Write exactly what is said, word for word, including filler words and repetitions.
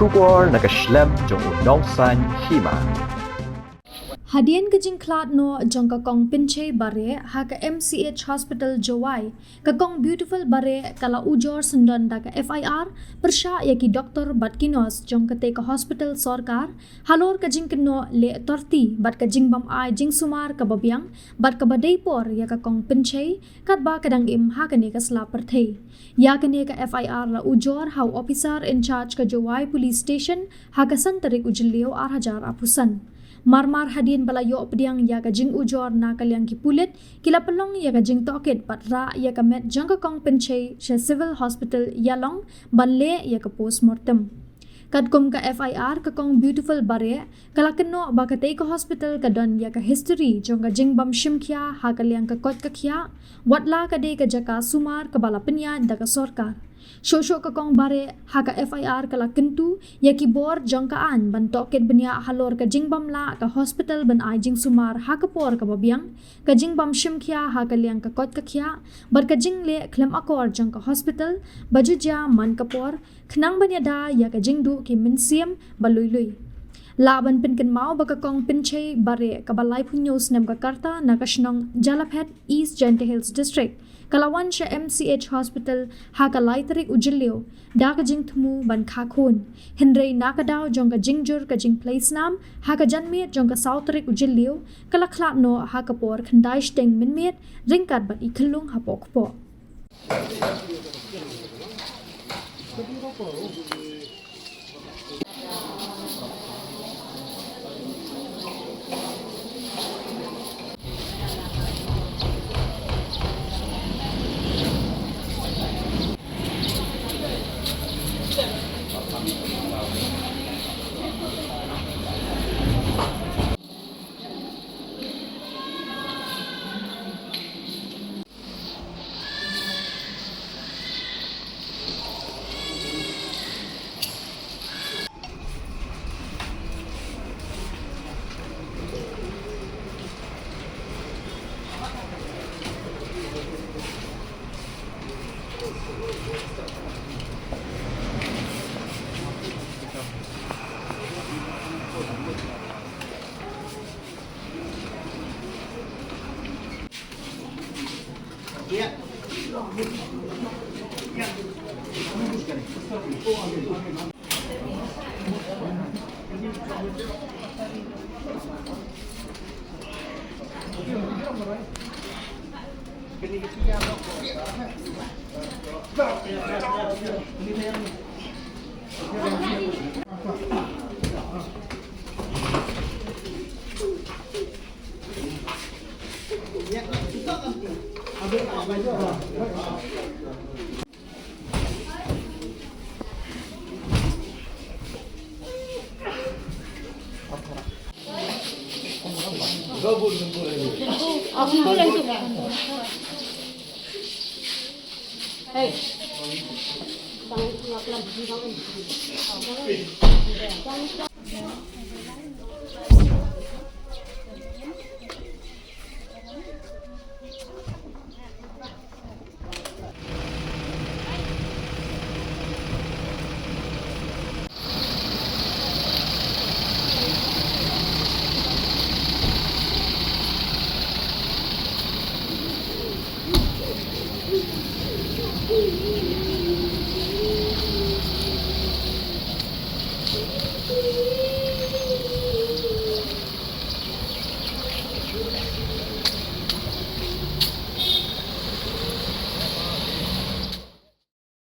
Khubor na ka shlem jong u nongsan hima. Hadien ka jingkhlad noh jong ka Kong Pynshei Bareh ha ka M C H Hospital Jowai, ka Kong Beautiful Bareh ka la ujor syndon da ka F I R pyrshah ïa ki doktor bad ki nurse jong katei ka hospital sorkar halor ka jingkynnoh leh torti bad ka jingbym ai jingsumar kaba biang bad kaba dei por ïa ka Kong Pynshei, katba ka dang im ha kane ka sla pyrthei. Ïa kane ka F I R la ujor ha u officer in charge ka Jowai Police Station ha ka san tarik u Jylliew ar hajar arphew san. Marmar hadien ba la ïoh pdiang ïa ka jingujor na ka liang ki pulit, ki la pynlong ïa ka jingtohkit bad rah ïa ka met jong ka Kong Pynshei sha Civil Hospital Ïalong ban leh ïa ka postmortem. Katkum ka F I R, ka Kong Beautiful Bareh ka la kynnoh ba katei ka hospital ka don ïa ka history jong ka jingbym shim khia ha ka liang ka koit ka khiah, watla ka dei ka jaka sumar kaba la pynïaid da ka sorkar. Shuh shuh ka Kong Bareh ha ka F I R ka la kyntu ïa ki bor jong ka aiñ ban tohkit bniah halor ka jingbym lah ka hospital ban ai jingsumar ha ka por kaba biang, ka jingbym shim khia ha ka liang ka koit ka khiah bad ka jingleh khlem akor jong ka hospital ba ju jia man ka por, khnang ban ïada ïa ka jingduh ki mynsiem ba lui lui. Lah ban pynkynmaw ba ka Kong Pynshei Bareh kaba laiphew hynñiew snem ka rta na ka shnong Jalaphet, East Jaintia Hills District, ka la wan sha M C H Hospital ha ka lai tarik u Jylliew da ka jingthmu ban kha khun. Hynrei na ka daw jong ka jingjur ka jingpleisnam, ha ka janmiet jong ka saw tarik u Jylliew ka la khlad noh ha ka por khyndai shiteng mynmiet ryngkat bad i khyllung hapoh kpoh.